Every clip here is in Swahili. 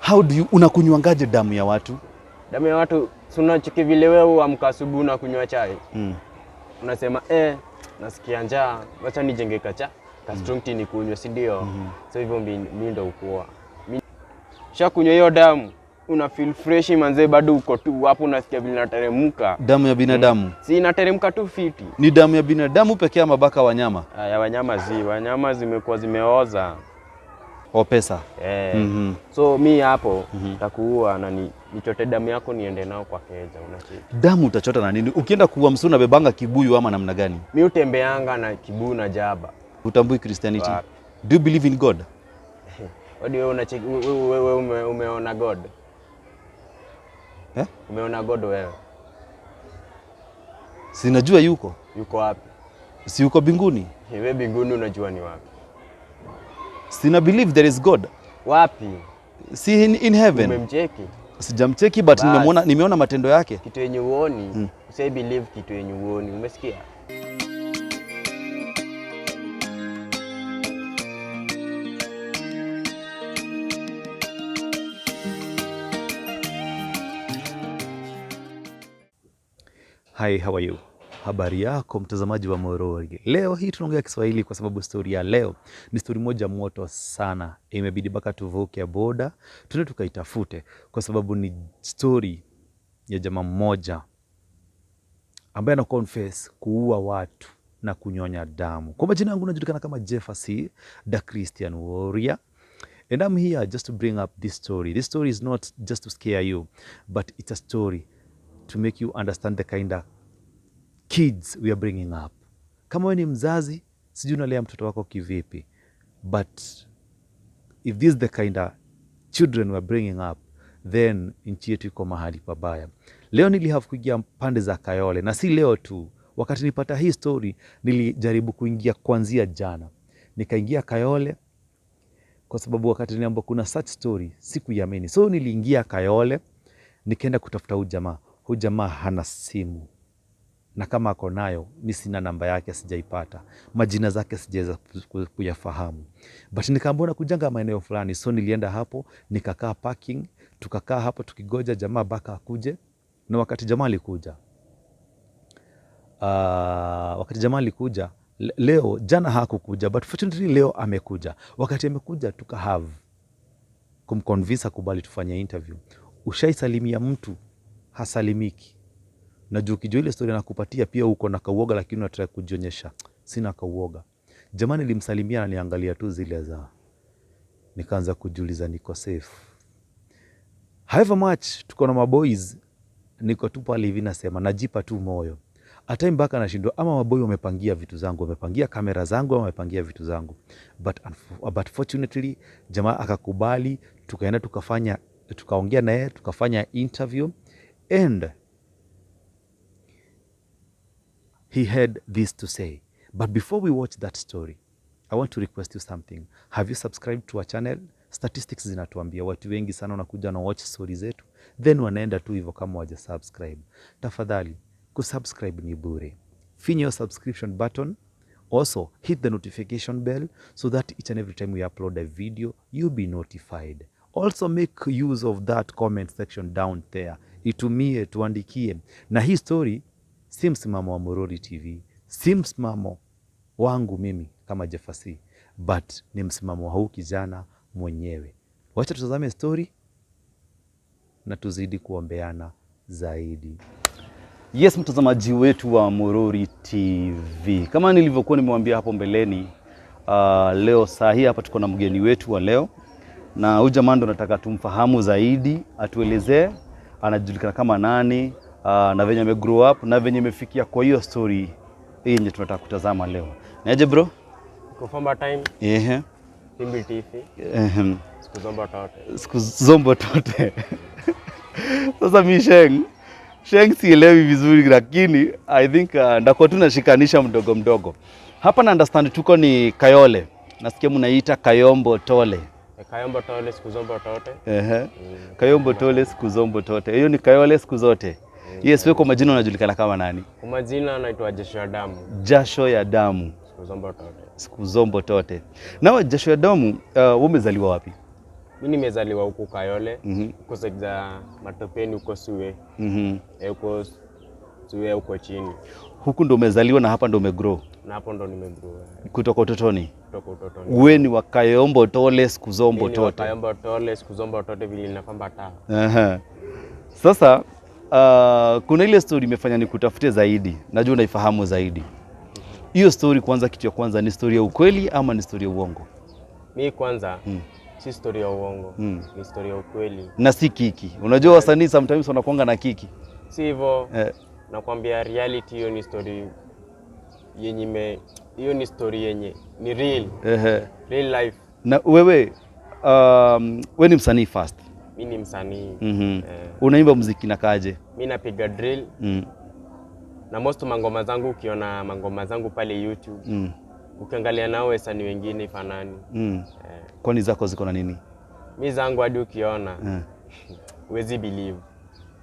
How do you, unakunywangaje damu ya watu? Damu ya watu, si unacheki vile wewe uamka asubuhi na kunywa chai. Unasema, "Eh, nasikia njaa, wacha nijenge kacha ka strong tea nikunywe," si ndio? So hivyo mi ndo ukuwa. Mi shakunywa hiyo damu, una feel fresh manze, bado uko tu hapo, unasikia vile inateremka. Damu ya binadamu? Si inateremka tu fiti. Ni damu ya binadamu pekee ama baka wanyama? Ah, ya wanyama zi, wanyama zimekuwa zimeoza. O, pesa. Eh. So mi hapo takuua na nichote damu yako niende nao kwa keja, unacheki. Damu utachota na nini? Ukienda kuua msuu unabebanga kibuyu ama namna gani? Mi utembeanga na kibuyu na jaba. Utambui Christianity? Wapi? Do you believe in God? Hadi wewe unacheki, wewe umeona God? Eh? Umeona God wewe? Sinajua yuko. Yuko wapi? Si yuko mbinguni? Wewe mbinguni unajua ni wapi? Sina believe there is God. Wapi? Si in heaven. Umemcheki? Sijamcheki but Bas. nimeona matendo yake. Kitu yenye uoni, usai believe kitu yenye uoni, umesikia? Hi, how are you? Habari yako mtazamaji wa Morori. Leo hii tunaongea Kiswahili kwa sababu stori ya leo ni stori moja moto sana. Imebidi mpaka tuvuke boda tuende tukaitafute, kwa sababu ni stori ya jamaa mmoja ambaye ana confess kuua watu na kunyonya damu. Kwa majina yangu najulikana kama Jeffasi, the Christian Warrior. And I'm here just to bring up this story. This story is not just to scare you, but it's a story to make you understand the kind of kids we are bringing up. Kama wewe ni mzazi, sijui unalea mtoto wako kivipi, but if this is the kind of children we are bringing up, then nchi yetu iko mahali pabaya. Leo nilihave kuingia pande za Kayole, na si leo tu. Wakati nipata hii story, nilijaribu kuingia kuanzia jana, nikaingia Kayole kwa sababu wakati niliambiwa kuna such story sikuiamini, so niliingia Kayole nikaenda kutafuta huyu jamaa. Huyu jamaa hana simu na kama ako nayo mi sina namba yake, sijaipata, majina zake sijaweza kuyafahamu, but nikaambiwa nakujanga maeneo fulani, so nilienda hapo nikakaa parking, tukakaa hapo tukigoja jamaa baka akuje, na wakati jamaa alikuja leo, jana hakukuja, but fortunately leo amekuja. Wakati amekuja tuka have kumconvince akubali tufanye interview. Ushaisalimia mtu hasalimiki, na juu ukijua ile story anakupatia pia uko na kauoga, lakini unataka kujionyesha sina kauoga. Jamani, nilimsalimia ananiangalia tu zile za, nikaanza kujiuliza niko safe. However much tuko na maboys, niko tu pale hivi nasema najipa tu moyo. At time mpaka nashindwa ama maboi wamepangia vitu zangu, wamepangia kamera zangu ama wamepangia vitu zangu. But fortunately jamaa akakubali, tukaenda tukafanya, tukaongea na yeye, tukafanya interview and he had this to say. But before we watch that story, I want to request you something. Have you subscribed to our channel? Statistics zinatuambia watu wengi sana wanakuja na watch story zetu, then wanaenda tu hivyo kama waja subscribe. Tafadhali, kusubscribe ni bure. Finya your subscription button. Also, hit the notification bell so that each and every time we upload a video, you'll be notified. Also, make use of that comment section down there. Itumie, tuandikie. Na hii story si msimamo wa Morori TV, si msimamo wangu mimi kama Jeffasi, but ni msimamo wa huu kijana mwenyewe. Wacha tutazame story na tuzidi kuombeana zaidi. Yes, mtazamaji wetu wa Morori TV, kama nilivyokuwa nimewambia hapo mbeleni, leo saa hii hapa tuko na mgeni wetu wa leo, na huyu jamaa ndo nataka tumfahamu zaidi, atuelezee anajulikana kama nani, na venye ame grow up na venye imefikia kwa hiyo story hii yenye tunataka kutazama leo. Niaje bro? Kufamba time, Ehe. Timbi tifi, Ehem. Siku zomba tote. Siku zombo tote. Sasa mi Sheng sielewi vizuri, lakini I think ndakuwa tu nashikanisha mdogo mdogo hapa na understand tuko ni Kayole, nasikia mnaita Kayombo Tole. E, Kayombo tole, siku zombo tote. Ehe. Kayombo Tole siku zombo tote, hiyo ni Kayole siku zote. Yes, wewe kwa majina unajulikana kama nani? Kwa majina naitwa Jasho ya Damu, Jasho ya Damu, siku zombo tote. Siku zombo tote. Na jasho ya damu, wewe umezaliwa wapi? Mi nimezaliwa huku Kayole, huko side za Matopeni huko Sue. Eh, huko Sue huko chini. Huku ndo umezaliwa na hapa ndo umegrow Na hapo ndo nimegrow kutoka utotoni? Kutoka utotoni. We ni wa Kayombo Tole siku zombo Mimi ni wa tote. Kayombo Tole, siku zombo tote vile inafamba taa. Aha. Sasa kuna ile story imefanya nikutafute zaidi, najua unaifahamu zaidi hiyo story. Kwanza, kitu ya kwanza, ni story ya ukweli ama ni story ya uongo? Mi kwanza si story ya uongo, ni story ya ukweli. Na si kiki. Unajua wasanii sometimes wanakuanga na kiki. Si hivyo, Eh, nakwambia reality, hiyo ni story yenye hiyo ni story yenye ni real, ehe. Real life. Na wewe we ni msanii first. Mi ni msanii. Eh, Unaimba muziki na kaje? Mi napiga drill na most mangoma zangu, ukiona mangoma zangu pale YouTube, ukiangalia nao wasanii wengine ifanani. Eh, Kwani zako ziko na nini? Mi zangu hadi ukiona huwezi believe.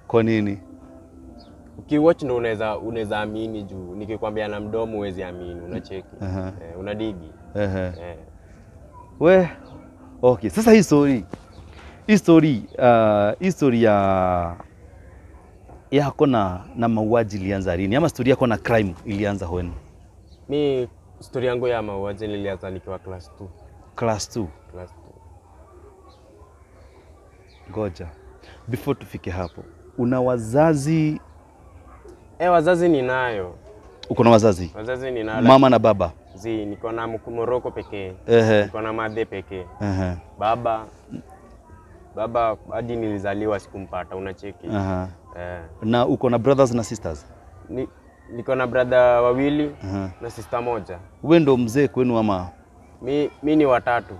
Kwa nini? Ukiwatch ndo unaweza amini, juu nikikwambia na mdomo huwezi amini, unacheki. Eh, unadigi. Eh. We, okay. Sasa hii story ya yako na mauaji ilianza lini? Ama story yako na crime ilianza when? Mi story yangu ya mauaji nilianza nikiwa class 2. Class 2. Class 2. Ngoja. Before tufike hapo, una wazazi? Eh, wazazi ninayo. Uko na wazazi? Wazazi ninayo. Mama na baba? Zi, niko na Moroko pekee. Niko na madhe pekee. Baba hadi nilizaliwa sikumpata, unacheki. Eh. Na uko na brothers na sisters? Niko na brother wawili na sister moja. Wewe ndo mzee kwenu ama? Mi ni watatu.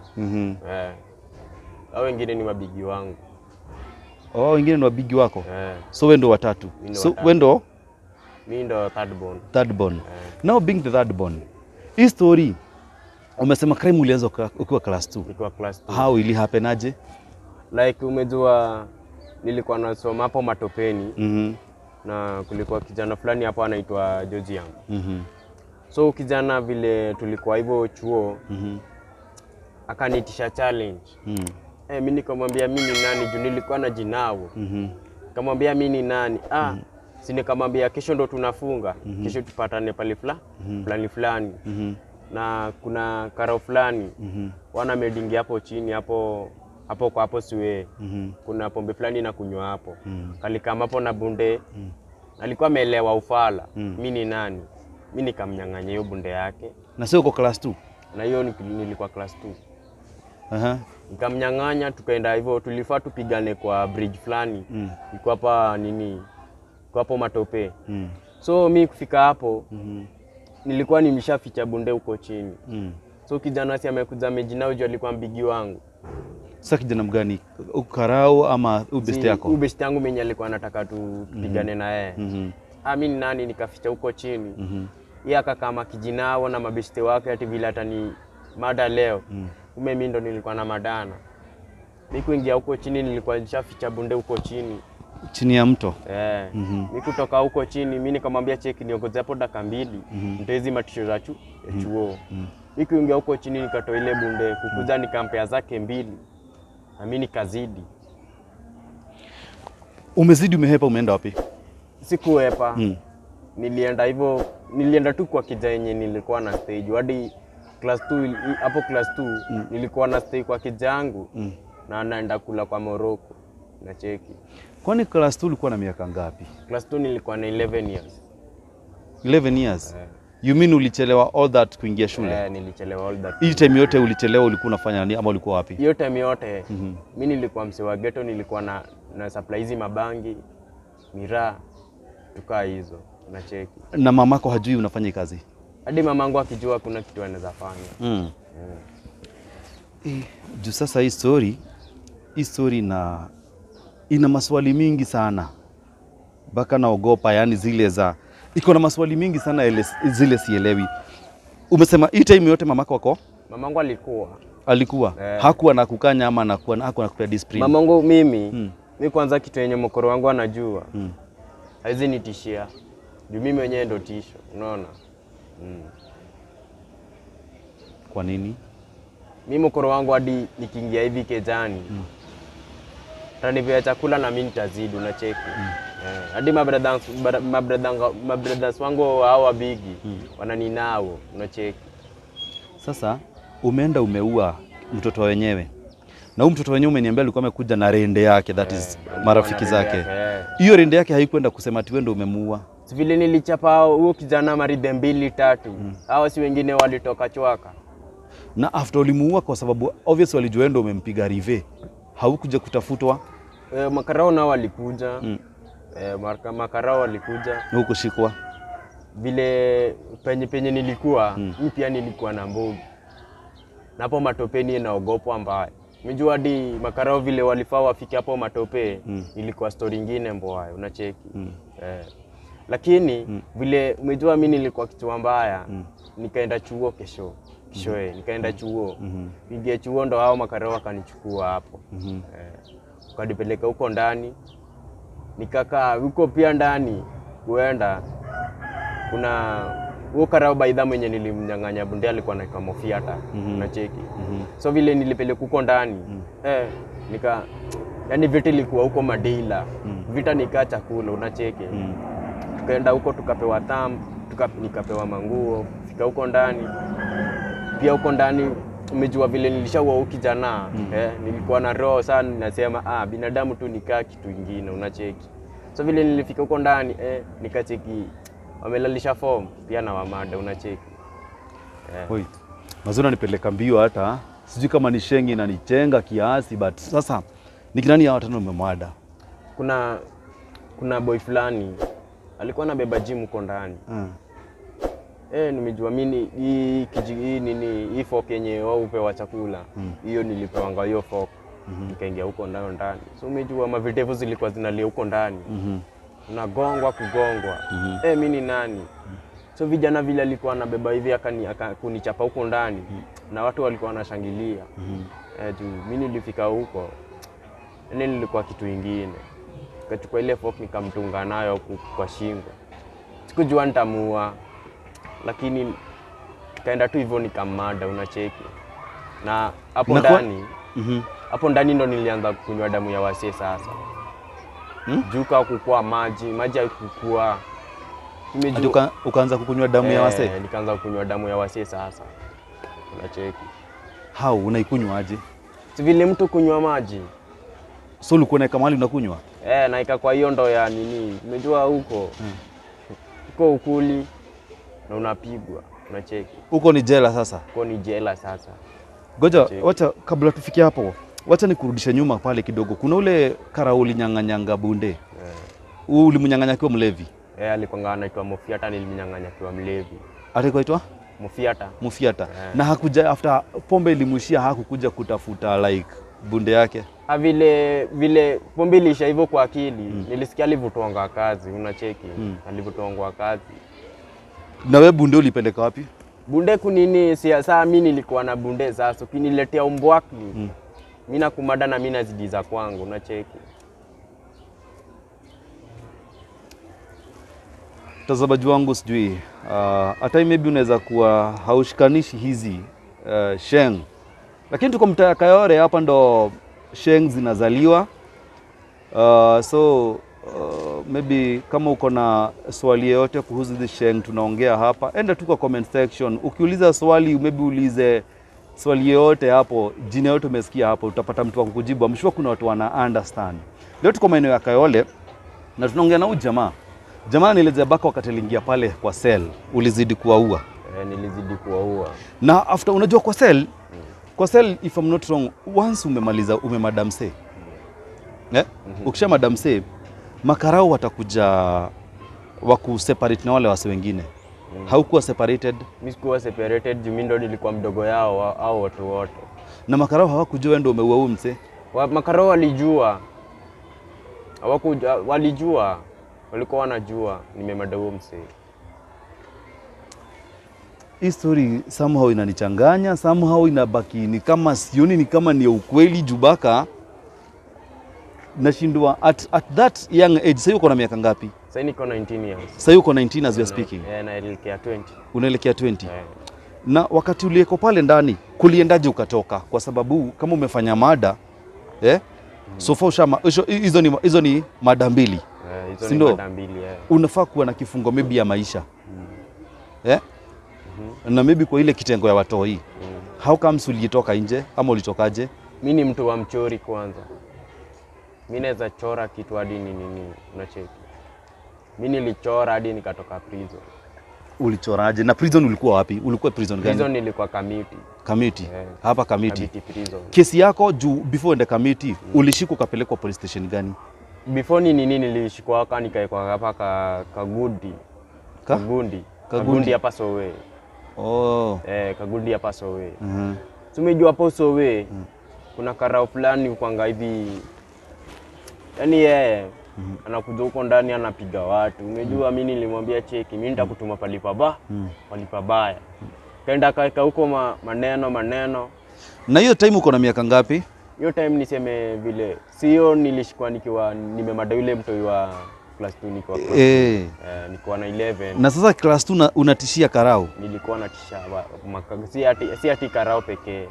Eh. Hao wengine ni mabigi wangu. Oh, wengine ni wabigi wako. Eh. So wewe ndo watatu. Mi ndo So watatu. wewe ndo Mi ndo third born. Third born. Now being the third born, hii story umesema crime ulianza ukiwa class 2. Nikiwa class 2. How ili happen aje? Like umejua nilikuwa nasoma hapo Matopeni na kulikuwa kijana fulani hapo anaitwa Georgiam. So kijana vile tulikuwa hivyo chuo akaniitisha challenge. Eh, mi nikamwambia mi ni nani juu nilikuwa na jinao. Nikamwambia mi ni nani? Ah, si nikamwambia kesho ndo tunafunga. Kesho tupatane pale fulani fulani. Na kuna karo fulani wana medingi hapo chini hapo hapo kwa hapo siwe. Kuna pombe fulani na kunywa hapo. Kalikama hapo na bunde. Alikuwa ameelewa ufala. Mi ni nani? Mi nikamnyang'anya hiyo bunde yake. Na sio uko class 2? Na hiyo nilikuwa class 2. Nikamnyang'anya, tukaenda hivyo, tulifaa tupigane kwa bridge fulani. Iko hapa nini, iko hapo Matope. So mi kufika hapo nilikuwa nimeshaficha bunde huko chini. So kijana si amekuja amejinao juu alikuwa mbigi wangu. Sasa kijana mgani? Ukarau ama ubest yako? Huyu best yangu mwenye alikuwa anataka tupigane na yeye. Ah, mi ni nani, nikaficha huko chini. Yeye akakama kijinao na mabeshte wake ati vile atani mada leo. Kumbe mi ndo nilikuwa na madana. Mi kuingia huko chini nilikuwa nishaficha bunde huko chini. Chini ya mto. Eh. Mi kutoka huko chini mi nikamwambia cheki, niongoze hapo dakika 2 nitoe hizi matisho za ya chuo. Mi kuingia huko chini nikatoa ile bunde, kukuja nikampea zake mbili na mi nikazidi. Umezidi, umehepa, umeenda wapi? Sikuhepa. Nilienda hivyo, nilienda tu kwa kija yenye nilikuwa na stay juu hadi class 2 hapo class 2 nilikuwa na stay kwa kija yangu na naenda kula kwa Morocco na cheki. Kwani class 2 ulikuwa na miaka ngapi? Class 2 nilikuwa na 11 years. 11 years. You mean ulichelewa all that kuingia shule? Eh, nilichelewa all that. Hii time yote ulichelewa ulikuwa unafanya nini ama ulikuwa wapi? Hiyo time yote mi nilikuwa msee wa ghetto, nilikuwa na supply hizi mabangi, miraa, tukaa hizo na cheki. Na mamako hajui unafanya hii kazi? Hadi mamangu akijua kuna kitu anaweza fanya. Eh, juu sasa hii story ina maswali mingi sana mpaka naogopa, yani zile za iko na maswali mingi sana ele, zile sielewi. Umesema hii time yote mamako wako Mamangu alikuwa alikuwa Eh. hakuwa na kukanya ama anakuwa hakuwa nakupea discipline? Mamangu mimi mi kwanza kitu yenye mokoro wangu anajua hawezi nitishia juu mimi mwenyewe ndo tisho, unaona. Kwa nini? Mi mkoro wangu hadi nikiingia hivi kejani tanipea chakula na mi nitazidi, unacheki. Eh, hadi mabrothers wangu hao wabigi wananinao, unacheki. Sasa umeenda umeua mtoto wenyewe, na huyu mtoto wenyewe umeniambia alikuwa amekuja na rende yake, that is Alikuwa marafiki na rende zake. yake, eh. Hiyo rende yake haikuenda kusema ati wewe ndio umemuua? Si vile nilichapa huo kijana maridhe mbili tatu, hawa si wengine walitoka chwaka. Na after ulimuua, kwa sababu obviously walijua wewe ndio umempiga rive, haukuja kutafutwa? E, makarao nao walikuja. E, makarao walikuja. Hukushikwa? Vile penye nilikuwa mi pia nilikuwa na mbugi na hapo matopeni inaogopwa mbaya. Umejua hadi makarao vile walifaa wafike hapo matope, ilikuwa story ingine mbaya, unacheki. Eh. Lakini vile umejua mi nilikuwa kichwa mbaya, nikaenda chuo kesho keshoe, nikaenda chuo, ingia chuo ndo hao makarao wakanichukua hapo, eh, wakanipeleka huko ndani, nikakaa huko pia ndani. Kuenda kuna huo karao baidha mwenye nilimnyang'anya bunde alikuwa anaitwa Mofiata, unacheki. So vile nilipeleka huko ndani, eh, nika yani vita ilikuwa huko madila, vita nikaa chakula, unacheki. Tukaenda huko tukapewa tam nikapewa manguo. Fika huko ndani pia, huko ndani umejua vile nilishaua huyu kijana, eh, nilikuwa na roho sana nasema ah, binadamu tu nikaa kitu ingine, unacheki. So vile nilifika huko ndani, eh, nikacheki wamelalisha form pia na wamada, unacheki, eh. Wait. Mazuri nipeleka mbio, hata sijui kama ni shengi inanichenga kiasi, but sasa ni kinani hawa watano umemwada? Kuna boy fulani alikuwa anabeba gym huko ndani. Eh, nimejua mimi hii hii nini, hii fork yenye wao hupewa chakula, hiyo nilipewanga hiyo fork, nikaingia huko ndani ndani. So umejua mavitevu zilikuwa zinalia huko ndani, unagongwa kugongwa, eh, mi ni nani? So vijana vile alikuwa anabeba hivi kunichapa huko ndani na watu walikuwa wanashangilia, eh, juu mi nilifika huko yani nilikuwa kitu ingine. Nikachukua ile fork nikamtunga nayo huku kwa shingo, sikujua nitamuua, lakini kaenda tu hivyo nikamada, unacheki. Na hapo ndani, hapo ndani ndo nilianza kunywa damu ya wasee sasa. Juu ka kukua maji maji haikukua. Ati ukaanza kukunywa damu ya wasee? Eh, nikaanza kunywa damu ya wasee sasa, unacheki. How unaikunywa aje? Si vile mtu kunywa maji. So ulikuwa unaweka mahali unakunywa? Eh, naika kwa hiyo ndo ya nini, umejua huko huko ukuli na unapigwa, unacheki. Huko ni jela sasa. Huko ni jela sasa. Goja, Cheki. wacha kabla tufikie hapo, wacha nikurudishe nyuma pale kidogo. Kuna ule karao ulinyang'anyanga bunde. Huu ulimnyang'anya akiwa mlevi? Eh, alikuwa anaitwa Mofiata, nilimnyang'anya akiwa mlevi. Alikuwa aitwa Mofiata. Mufiata. Na hakuja after pombe ilimwishia, hakukuja kutafuta like bunde yake? Ah, vile vile pombe ilisha hivyo kwa akili, nilisikia alivutwanga kazi, unacheki, alivutwangwa kazi. Na we bunde ulipeleka wapi? Bunde kunini si saa mi nilikuwa na bunde sasa, ukiniletea umbwakni mi nakumada na mi nazidiza kwangu, unacheki. Mtazamaji wangu, sijui hata maybe unaweza kuwa haushikanishi hizi sheng, lakini tuko mtaa ya Kayole, hapa ndo sheng zinazaliwa. So maybe kama uko na swali yoyote kuhusu hizi sheng tunaongea hapa, enda tu kwa comment section, ukiuliza swali maybe ulize swali yoyote hapo, jina yote umesikia hapo, utapata mtu wa kukujibu. I'm sure kuna watu wana understand. Leo tuko maeneo ya Kayole na tunaongea na huyu jamaa. Jamaa nielezea baka wakati aliingia pale kwa cell ulizidi kuwaua? Eh, nilizidi kuwaua. Na after unajua kwa cell, if I'm not wrong, once umemaliza umemadamse, eh? Ukisha madamse makarao watakuja wakuseparate na wale wase wengine. Haukuwa separated? Mi sikuwa separated juu mi ndo nilikuwa mdogo yao au watu wote. Na makarao hawakujua wewe ndio umeua huyu msee? Makarao walijua, hawakuja, walijua, walikuwa wanajua nimemada huo msee. Hii story somehow inanichanganya, somehow inabaki ni kama sioni ni kama ni ya ukweli, jubaka nashindwa at that young age. Sasa uko na miaka ngapi? Sasa niko 19 years. Sasa uko 19 as we are speaking? Eh, naelekea 20. Unaelekea 20? Eh. Na wakati ulieko pale ndani kuliendaje ukatoka? Kwa sababu kama umefanya murder, eh? So far hizo ni murder mbili. Eh, hizo Si ni ndio? Murder mbili, eh. Unafaa kuwa na kifungo maybe ya maisha, eh? Na maybe kwa ile kitengo ya watoi. How comes ulitoka nje ama ulitokaje? Mi ni mtu wa mchori kwanza. Mi naweza chora kitu hadi ni nini, unacheki. Mi nilichora hadi nikatoka prison. Ulichoraje? Na prison ulikuwa wapi? Ulikuwa prison gani? Prison nilikuwa Kamiti. Kamiti. Eh. Hapa Kamiti. Kamiti prison. Kesi yako juu before ende Kamiti, ulishikwa ukapelekwa police station gani? Before ni nini nilishikwa hapa nikaekwa hapa Kagundi. Ka? Kagundi. Kagundi. Kagundi hapa Sowe. Oh. Eh, Kagundi hapa Sowe. So umejua hapo Sowe kuna karao fulani kwanga hivi, yaani yeye anakuja huko ndani anapiga watu. Umejua mi nilimwambia cheki, mi nitakutuma palipabaya. Kaenda kaeka huko maneno maneno. Na hiyo time uko na miaka ngapi? Hiyo time niseme vile sio, nilishikwa nikiwa nimemada yule mtoi wa class 2, nikiwa class Eh. eh, nikiwa na 11. Na sasa class 2 unatishia karau. Nilikuwa natisha si ati karao pekee,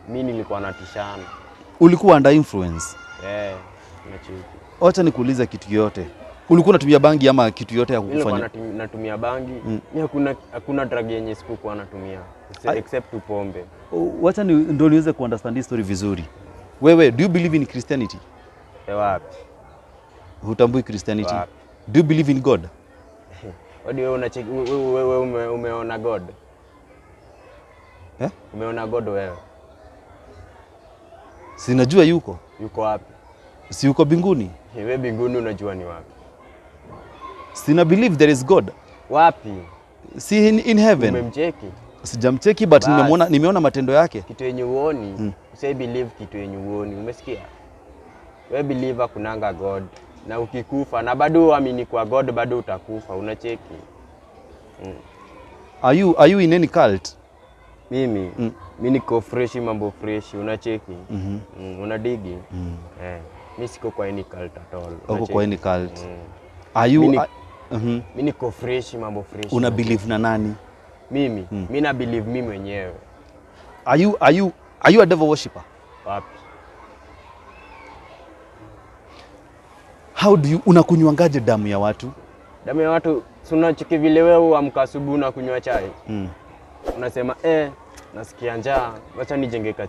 mi nilikuwa natishana. Ulikuwa under influence. Eh, nacheki. Wacha nikuulize kitu yote. Ulikuwa unatumia bangi ama kitu yote ya Mi nilikuwa kukufanya? natumia bangi. Mi hakuna drug yenye sikukuwa natumia except tu pombe. Wacha ndo niweze kuunderstand hii story vizuri. Wewe, do you believe in Christianity? Eh, wapi? Hutambui Christianity? Wapi. Do you believe in God? Hadi wewe unacheki, wewe umeona God? Eh? Umeona God wewe? Sinajua yuko. Yuko wapi? Si yuko mbinguni? Wewe mbinguni unajua ni wapi? Sina believe there is God. Wapi? Si in heaven. Umemcheki? Sijamcheki but Bas. nimeona matendo yake. Kitu yenye uoni, usai believe kitu yenye uoni, umesikia? We believe hakunanga God, na ukikufa na bado uamini kwa God bado utakufa, unacheki? Are you in any cult? Mimi mi niko fresh, mambo fresh, unacheki? Unadigi? Eh, mi siko kwa any cult at all. Uko Unacheki? kwa any cult? Mm. Are you Mi niko fresh, mambo fresh. Una believe na nani? Mimi mi na believe mi mwenyewe. Are you a devil worshipper? Wapi? How do you unakunywangaje damu ya watu? Damu ya watu, si unacheki vile wewe uamka asubuhi na kunywa chai, unasema eh, nasikia njaa, wacha nijenge ka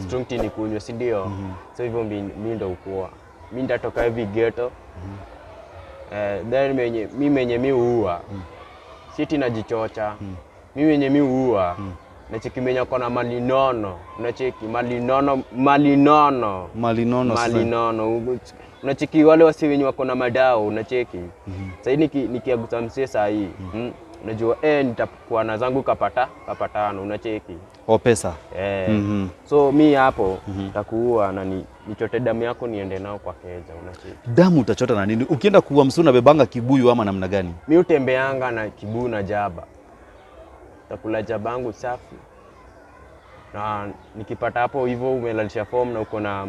strong tea nikunywe, si ndio? So hivyo mi ndo ukuwa mi nitatoka hivi ghetto, eh, then mi menye mi huua, siti najichocha, mi menye mi huua, nacheki menye kona mali nono, unacheki? Mali nono, mali nono. Mali nono sasa. Mali nono. Unacheki wale wasi wenye wako na madao, unacheki? Sahii nikiagusa msee sahii, unajua eh, nitakuwa na zangu kapatano, unacheki? O pesa. Eh. So mi hapo nitakuua na nichote damu yako niende nao kwa keja, unacheki? Damu utachota na nini? Ukienda kuua msuu unabebanga kibuyu ama namna gani? Mi utembeanga na kibuyu na jaba, takula jaba yangu safi, na nikipata hapo hivyo umelalisha form na uko na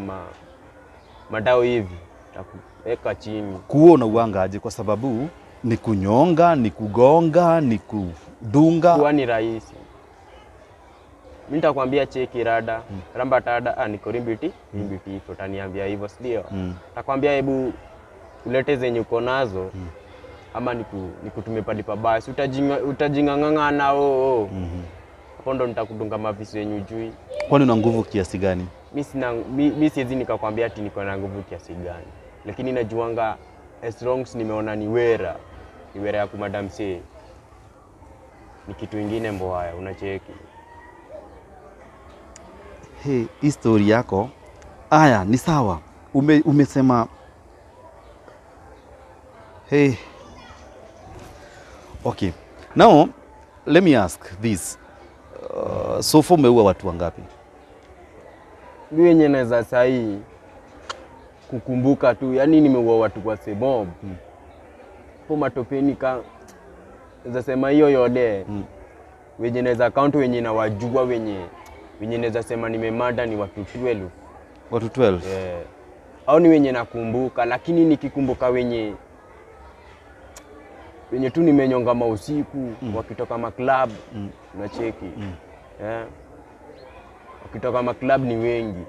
madao hivi, takuweka chini. Kuua unauanga aje? Kwa sababu ni kunyonga, ni kugonga, ni kudunga. Kuwa ni rahisi. Mi nitakwambia cheki rada, ramba tada, ah, niko rimbiti rimbiti, utaniambia hivyo, si ndio? Takwambia hebu ulete zenye uko nazo ama nikutume pali pabaya, si utajing'ang'ana? Oo, hapo ndo nitakudunga mavisu yenye ujui. Kwani una nguvu kiasi gani? Mi sina, mi siwezi nikakwambia ati niko na nguvu kiasi gani, lakini najuanga as long as nimeona ni wera, ni wera ya kumadam see, ni kitu ingine mboaya, unacheki? Hey, hii story yako aya ni sawa. Umesema hey. Okay. Now let me ask this. So far umeua watu wangapi? Mi wenye naweza sahii kukumbuka tu, yani nimeua watu kwa sebob po matopeni ka naweza sema hiyo yode, wenye naweza count, wenye nawajua, wenye naweza sema nimemada ni watu 12. Watu 12. Yeah. Au ni wenye nakumbuka, lakini nikikumbuka wenye Wenye tu nimenyonga mausiku wakitoka maclub, unacheki, eh? Wakitoka maclub ni wengi.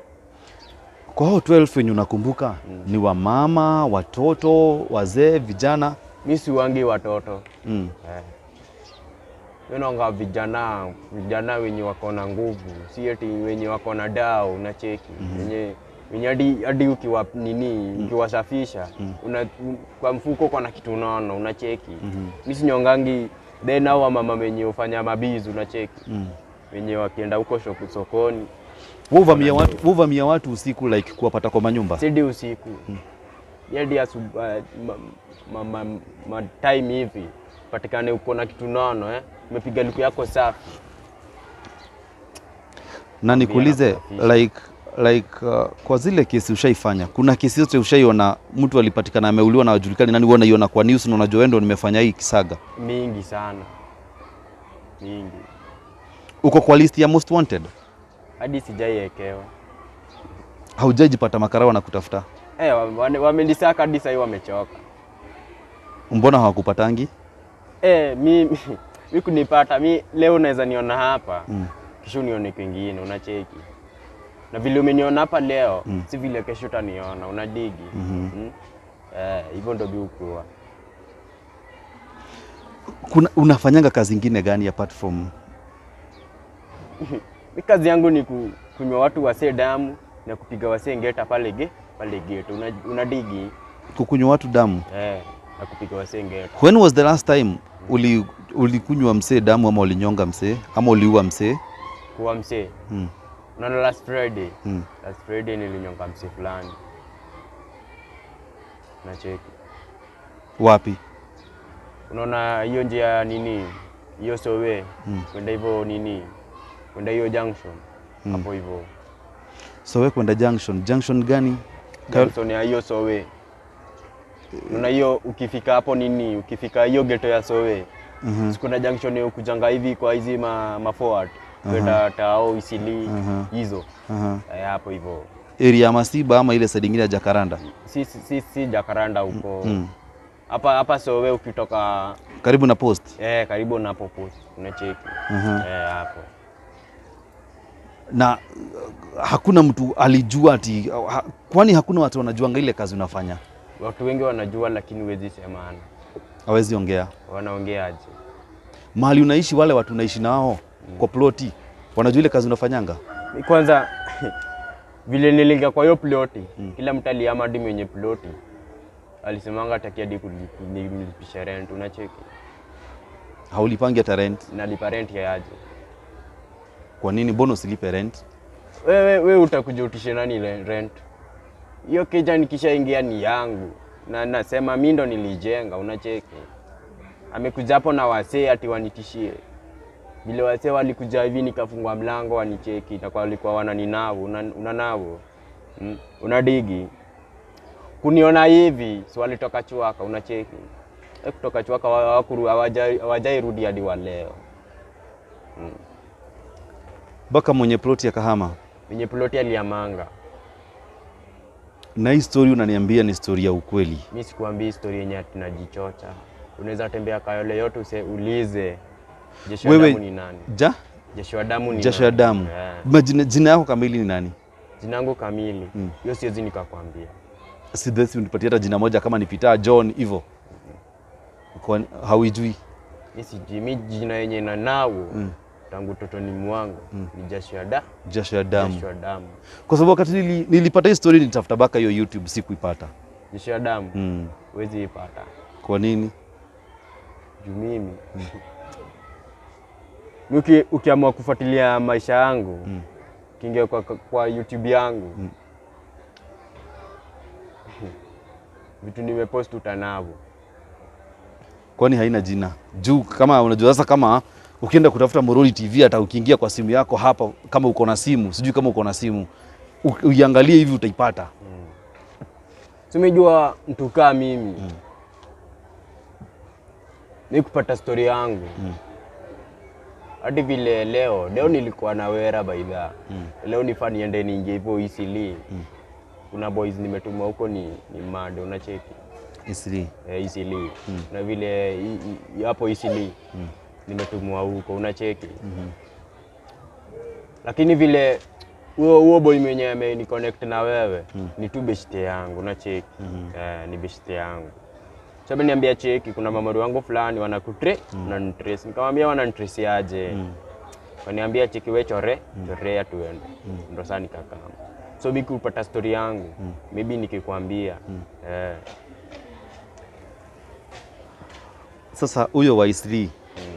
Kwa hao 12 wenye unakumbuka, ni wamama, watoto, wazee, vijana? Mi siwangi watoto. Eh. Mi naonga vijana, vijana wenye wako na nguvu, si eti wenye wako na dao, unacheki, wenye hadi ukiwa nini, ukiwasafisha, kwa mfuko kona kitu unaona, unacheki. Mi sinyongangi. Then hao wamama wenye hufanya mabizu, unacheki, wenye wakienda huko sokoni. Wewe huvamia watu usiku, like kuwapata kwa manyumba? Sidi usiku, hadi ma time hivi patikane uko na kitu nono, eh? Umepiga luku yako safi. Na nikuulize, kusafisha. like kwa zile kesi ushaifanya, kuna kesi yote ushaiona mtu alipatikana ameuliwa na hajulikani nani, wewe unaiona kwa news na unajua wewe ndo nimefanya hii kisaga? Mingi sana, mingi. Uko kwa list ya most wanted? Hadi sijaiekewa. Haujajipata makarao na kutafuta? Eh, wamenisaka hadi sahii wamechoka. Mbona hawakupatangi? Eh, mi kunipata, mi leo unaweza niona hapa, kesho unione kwingine, unacheki. Na vile umeniona hapa leo, si vile kesho utaniona, unadigi. Eh, hivyo ndo bi ukuwa. Kuna unafanyanga kazi ingine gani apart from Mi kazi yangu ni kunywa watu wasee damu na kupiga wasee ngeta pale gate, unadigi. Kukunywa watu damu? Eh, na kupiga wasee ngeta. When was the last time ulikunywa msee damu ama ulinyonga msee ama uliua msee? Kuwa msee? Unaona last Friday? Last Friday nilinyonga msee fulani. Nacheki. Wapi? Unaona hiyo njia ya nini, hiyo sowe kwenda hivyo nini, kwenda hiyo junction hapo hivyo. So we kwenda junction, junction gani? Junction ya hiyo sowe. Unaona hiyo ukifika hapo nini, ukifika hiyo ghetto ya sowe, kuna junction ya kujanga hivi kwa hizi ma forward kwenda tao, Eastleigh hizo. Eh, hapo hivyo. Area ya Masiba ama ile side ingine ya Jacaranda? Si Jacaranda huko, hapa hapa sowe ukitoka. Karibu na post. Eh, karibu na hapo post, unacheki, eh, hapo. Na hakuna mtu alijua ati kwani hakuna watu wanajuanga ile kazi unafanya? Watu wengi wanajua, lakini huwezi semana. Hawezi ongea. Wanaongeaje? Mahali unaishi, wale watu unaishi nao kwa ploti wanajua ile kazi unafanyanga? Kwanza vile niliingia kwa hiyo ploti, kila mtu alihama, hadi mwenye ploti alisemanga hataki hadi kunilipisha rent, unacheki. Haulipangi hata rent? Nalipa rent ya aje? Kwa nini? Mbona usilipe rent? Wewe we utakuja utishe nani rent? Hiyo keja nikishaingia ni yangu, na nasema mi ndo nilijenga, unacheki. Amekuja hapo na wasee ati wanitishie. Vile wasee walikuja hivi nikafungua mlango wanicheki, itakuwa walikuwa wananinao, unanao, Unadigi kuniona hivi, si walitoka chwaka, unacheki. Eh, kutoka chwaka hawajairudi hadi wa leo. Mpaka mwenye ploti ya kahama? Mwenye ploti aliamanga. Na hii story unaniambia ni story ya ukweli? Mi sikuambii story yenye tunajichocha. Unaweza tembea Kayole yote ulize Jeshi wa Wewe damu ni nani? Ja? Jeshi wa damu ni Jasho ya nani? damu. Eh. Jina yako kamili ni nani? Jina yangu kamili hiyo siwezi nikakwambia. Si basi unipatie hata jina moja, kama ni Peter, John hivyo. Kwa hauijui? Mi sijui, mi jina yenye nanao tangu utotoni mwangu ni Jasho ya Jasho ya damu. Jasho ya damu. Kwa sababu wakati nilipata hii story nitafuta baka hiyo YouTube, sikuipata. Jasho ya damu huwezi ipata. Kwa nini? Juu mimi ukiamua kufuatilia maisha yangu, ukiingia kwa YouTube yangu, vitu nimepost utanavo. Kwani haina jina? Juu kama unajua sasa, kama ukienda kutafuta Morori TV, hata ukiingia kwa simu yako hapa, kama uko na simu, sijui kama uko na simu, uiangalie hivi utaipata. Tumejua mtu kaa mimi, mi kupata story yangu hadi vile leo leo nilikuwa na wera baidha, leo nifaa niende niingie hivyo Eastleigh. Kuna boys nimetuma huko ni mad, unacheki. Eastleigh. Eh, Eastleigh. Na vile hapo Eastleigh nimetumwa huko, unacheki. Lakini vile huo huo boy mwenye ameniconnect na wewe ni tu beshte yangu, unacheki. Eh, ni beshte yangu. Sasa niambia, cheki, kuna mamori wangu fulani wanakutre wananitrace. Nikamwambia wananitrace aje? Waniambia cheki, we chore chorea tuende. Ndo sasa nikakama. So mi kupata story yangu maybe nikikwambia eh. Sasa huyo wa Eastleigh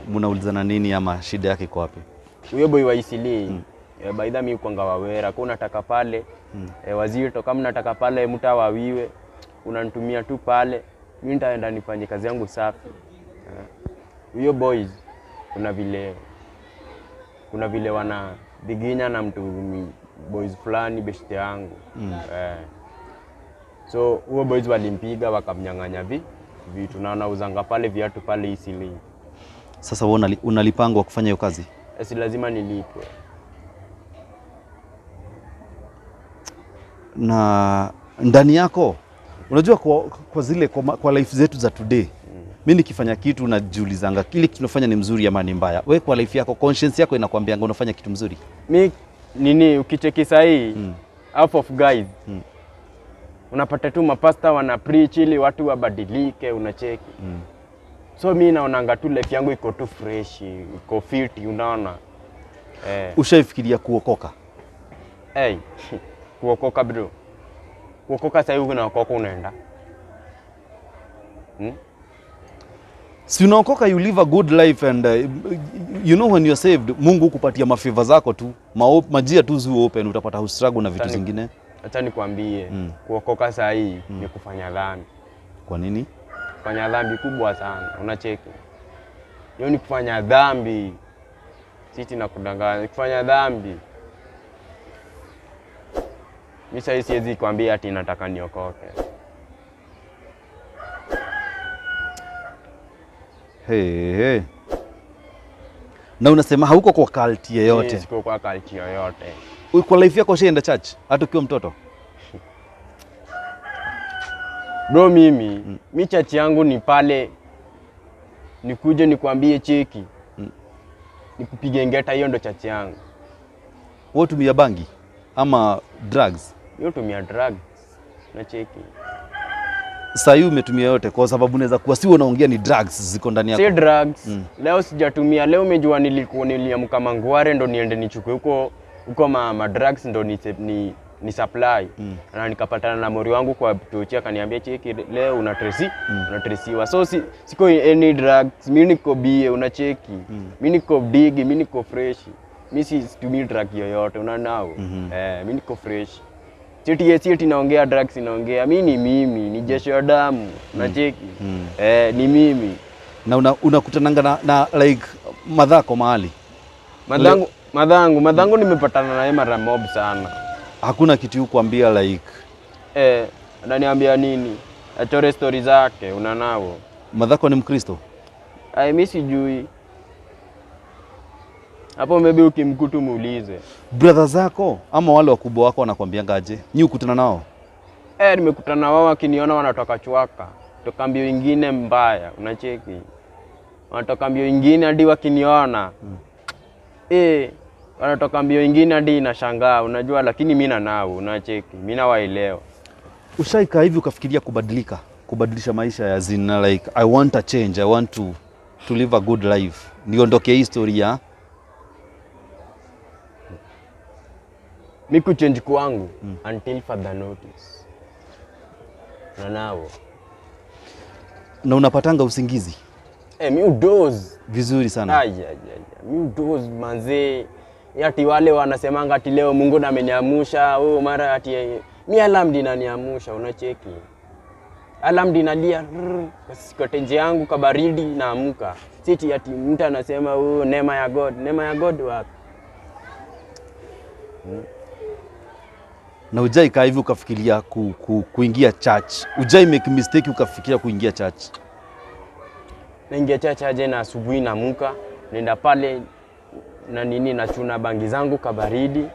mnaulizana nini ama shida yake iko wapi? Huyo boy wa Eastleigh, by the way, mi kwanga wawera kwa unataka pale wazito, kama unataka pale mta wawiwe, unanitumia tu pale, mi nitaenda nifanye kazi yangu safi. Huyo boys kuna vile wana diginya na mtu boys fulani beshte yangu. So huo boys walimpiga wakamnyang'anya vitu na wanauzanga pale viatu pale Eastleigh. Sasa wewe unalipangwa kufanya hiyo kazi? Si lazima nilipwe. Na ndani yako unajua kwa zile kwa life zetu za today, mi nikifanya kitu najiulizanga kile kitu tunafanya ni mzuri ama ni mbaya. We kwa life yako, conscience yako inakwambianga unafanya kitu mzuri? Mi nini, ukicheki sahii half of guys unapata tu mapasta wana preach ili watu wabadilike, unacheki. So mi naonanga tu life yangu iko tu fresh, iko fiti, unaona eh. Ushaifikiria kuokoka? Hey, kuokoka bro, kuokoka sahii unaokoka unaenda Si unaokoka you live a good life and you know when you're saved, Mungu kupatia mafavor zako tu majia tu zu open, utapata hustruggle na vitu zingine. Acha nikwambie, kuokoka sahii ni kufanya dhambi. Kwa nini? Kufanya dhambi kubwa sana, unacheki. Hiyo ni kufanya dhambi, siti na kudanganya, kufanya dhambi. Mi sahii siwezi kwambia ati nataka niokoke. Hey, hey. Na unasema hauko kwa cult yeyote? Mi siko kwa cult yoyote. Kwa life yako ushaenda church hata ukiwa mtoto? Bro, mimi mi church yangu ni pale nikuje nikwambie cheki, nikupige ngeta, hiyo ndo church yangu. Wewe tumia bangi ama drugs? Hiyo tumia drugs na cheki. Saa hii umetumia yote? Kwa sababu unaweza kuwa si unaongea ni drugs ziko ndani Si yako. drugs. Leo sijatumia. Leo umejua nilikuwa niliamka mangware ndo niende nichukue huko huko ma drugs ndo ni supply na nikapatana na mori wangu kwa tochi akaniambia, cheki, leo una trace unatresiwa. So siko any drugs, mi niko bie, unacheki, mi niko bigi, mi niko fresh, mi si situmii drug yoyote, unanao. Eh, mi niko fresh. Sieti naongea drugs inaongea, mi ni mimi, ni jasho ya damu, unacheki. Eh, ni mimi. Na unakutananga na like madhako mahali? Madhangu nimepatana naye mara mob sana. Hakuna kitu kuambia like? Eh, ananiambia nini? Achore stori zake, unanao. Madhako ni Mkristo? Ai, mi sijui. Hapo maybe ukimkutu muulize. Brother zako ama wale wakubwa wako wanakwambianga aje? Nyi ukutana nao? Eh, nimekutana wao wakiniona wanatoka chwaka. Toka mbio ingine mbaya, unacheki. Wanatoka mbio ingine hadi wakiniona. Eh, wanatoka mbio ingine hadi inashangaa, unajua, lakini mimi na nao, unacheki. Mimi nawaelewa. Ushaikaa hivi ukafikiria kubadilika, kubadilisha maisha ya zina, like I want a change, I want to live a good life, niondoke hii story ya Mi kuchange kwangu until further notice. Na nao. Na unapatanga usingizi? Eh, mi udoze. Vizuri sana? Ai, ai, ai, mi udoze manzee. Ati wale wanasemanga ati leo Mungu na ameniamusha, oh, mara ati mi alarm ndi inaniamusha, unacheki. Alarm ndi inalia rrr, kwa tenje yangu kabaridi naamka. Siti ati mtu anasema oh, neema ya God, neema ya God wapi? Na ujai kaa hivi ukafikiria kuingia church? Ujai make mistake ukafikiria kuingia church? Naingia church aje na asubuhi naamka, nenda pale na nini, nachuna bangi zangu kabaridi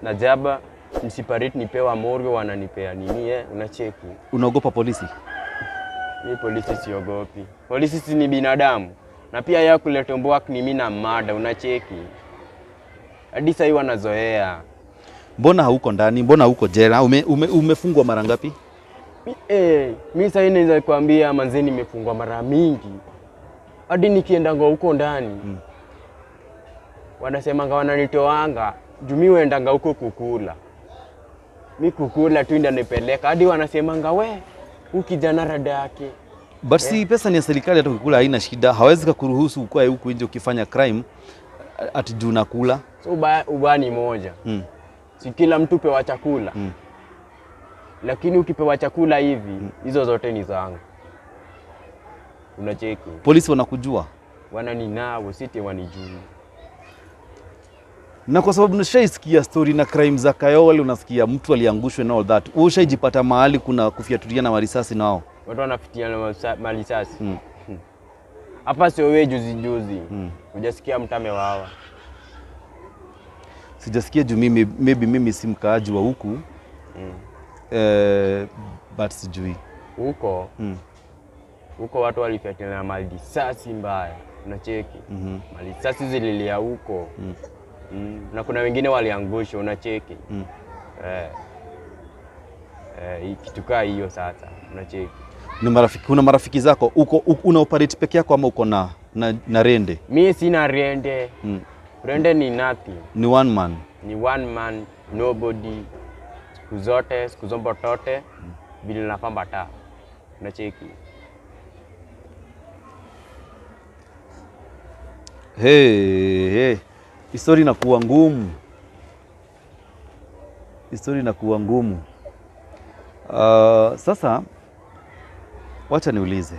na jaba nisiparate, nipewa morio wananipea nini, eh, unacheki. Unaogopa polisi? Mi polisi siogopi. Polisi si ni binadamu, na pia ya kuleta mbwak ni mi na mada, unacheki hadi sahii wanazoea. Mbona hauko ndani? Mbona hauko jela? Umefungwa mara ngapi? Mi sahii naweza kuambia manze, nimefungwa mara mingi hadi nikiendanga huko ndani wanasemanga wananitoanga juu mi huendanga huko kukula, mi kukula tu ndio nipeleka hadi wanasemanga we huu kijana rada yake. But si pesa ni ya serikali, hata ukikula haina shida. Hawezi kukuruhusu ukae huku nje ukifanya crime ati juu nakula. So ubaya ni moja, si kila mtu pewa chakula, lakini ukipewa chakula hivi hizo zote ni zangu, unacheki. Polisi wanakujua? Wananinao siti wanijui. Na kwa sababu nishaisikia story na crime za Kayole, unasikia mtu aliangushwa and all that. Wewe ushaijipata mahali kuna kufiatulia na marisasi nao? Watu wanafitia malisasi hapa, sio wewe juzi juzi hujasikia mtu amewawa? Sijasikia juu mimi maybe mimi si mkaaji wa huku, but sijui. Huko huko watu walifiatiana malisasi mbaya, unacheki, malisasi zililia huko, Na kuna wengine waliangushwa, unacheki. Eh, kitu kaa hiyo sasa, unacheki. Ni marafiki, kuna marafiki zako uko una operate peke yako ama uko na rende? Mi sina rende. Rende ni nothing. Ni one man. Ni one man nobody, siku zote siku zombo tote vile nafamba ta, unacheki. Hey, hey. Histori inakuwa ngumu, histori inakuwa ngumu. Sasa wacha niulize,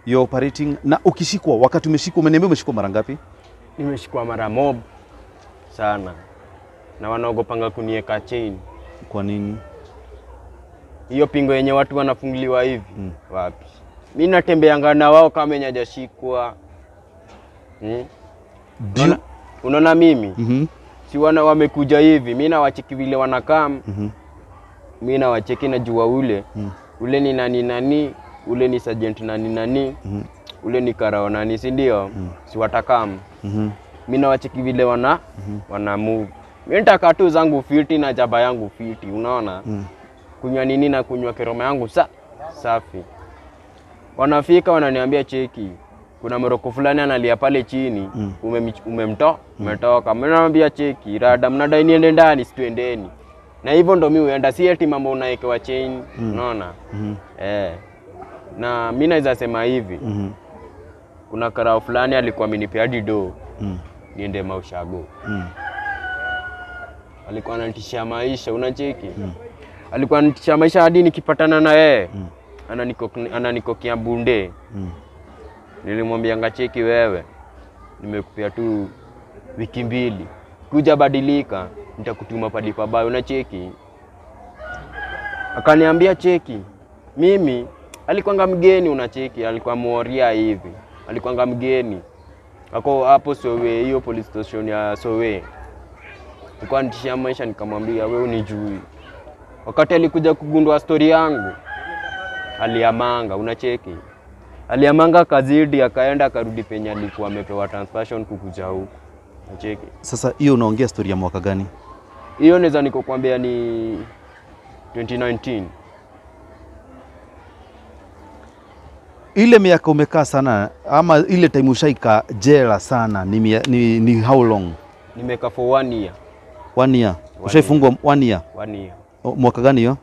you're operating na ukishikwa, wakati umeshikwa, umeniambia umeshikwa mara ngapi? Nimeshikwa mara mob sana na wanaogopanga kunieka chain. Kwa nini? Hiyo pingo yenye watu wanafunguliwa hivi, wapi, mi natembeanga na wao kama yenye hajashikwa. Unaona mimi si wana wamekuja hivi, mi nawacheki vile wanakam, mi nawacheki najua ule ule ni nani nani, ule ni sergeant nani nani, ule ni karao nani, si ndio? Si watakam, mi nawacheki vile wana move. Mi nitaka tu zangu fiti na jaba yangu fiti, unaona, kunywa nini na kunywa keroma yangu safi. Wanafika wananiambia cheki, kuna moroko fulani analia pale chini, umemtoa umetoka. Mimi naambia cheki, rada mnadai niende ndani, situendeni. Na hivyo ndo mi huenda, si eti mambo unawekewa chain, unaona. Eh. Na mi naweza sema hivi, kuna karao fulani alikuwa amenipea hadi do niende maushago. Alikuwa ananitishia maisha, unacheki. Alikuwa ananitishia maisha hadi nikipatana na yeye ananikokia bunde. Nilimwambia ngacheki, wewe nimekupea tu wiki 2, kuja badilika, nitakutuma pali pabaya, unacheki. Akaniambia cheki, mimi alikuanga mgeni, unacheki, alikuwa muoria hivi, alikuanga mgeni ako hapo Sowe, hiyo police station ya Sowe. Alikuwa anitishia maisha, nikamwambia wewe unijui. Wakati alikuja kugundua story yangu aliamanga, unacheki, aliamanga kazidi, akaenda akarudi penye alikuwa amepewa transfusion kukuja huku, unacheki. Sasa hiyo unaongea story ya mwaka gani? Hiyo naweza nikokuambia ni 2019. Ile miaka umekaa sana ama ile time ushaika jela sana ni how long? Nimekaa for 1 year. 1 year. Ushaifungwa 1 year? 1 year. O, mwaka gani hiyo?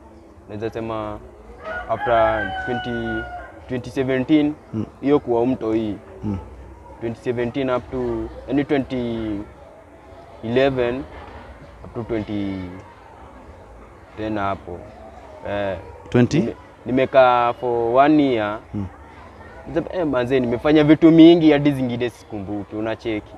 Naweza sema after 2017 hiyo kuwa mto hii. 2017 up to yani 2011 up to 2010 hapo. 20? Nimekaa for 1 year. Manze nimefanya vitu mingi hadi zingine sikumbuki, unacheki.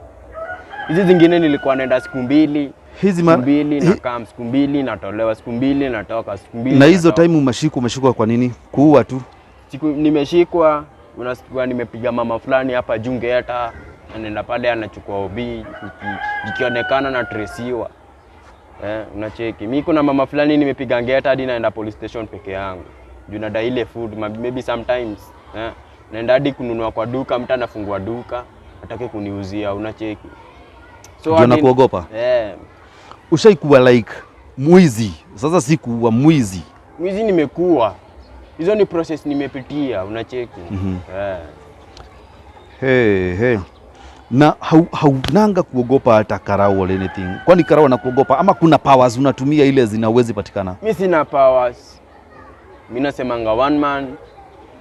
Hizi zingine nilikuwa naenda siku mbili. Hizi Siku mbili nakaa, siku mbili natolewa, siku mbili natoka, siku mbili Na hizo natoka. time umeshikwa kwa nini? Kuua tu. Siku nimeshikwa, unasikia nimepiga mama fulani hapa Jungeta, anaenda pale anachukua OB, ikionekana na tresiwa. Unacheki. Mimi kuna mama fulani nimepiga ngeta hadi naenda police station peke yangu. Juu nadai ile food maybe sometimes, eh, naenda hadi kununua kwa duka, mtu anafungua duka atake kuniuzia, unacheki? So Juu anakuogopa? Eh. Ushaikuwa like mwizi? Sasa si kuwa mwizi. Mwizi nimekuwa, hizo ni process nimepitia, unacheki? Eh. Hey, hey. Na haunanga kuogopa hata karau or anything? Kwani karau anakuogopa ama kuna powers unatumia ile zinawezi patikana? Mi sina powers, mi nasemanga one man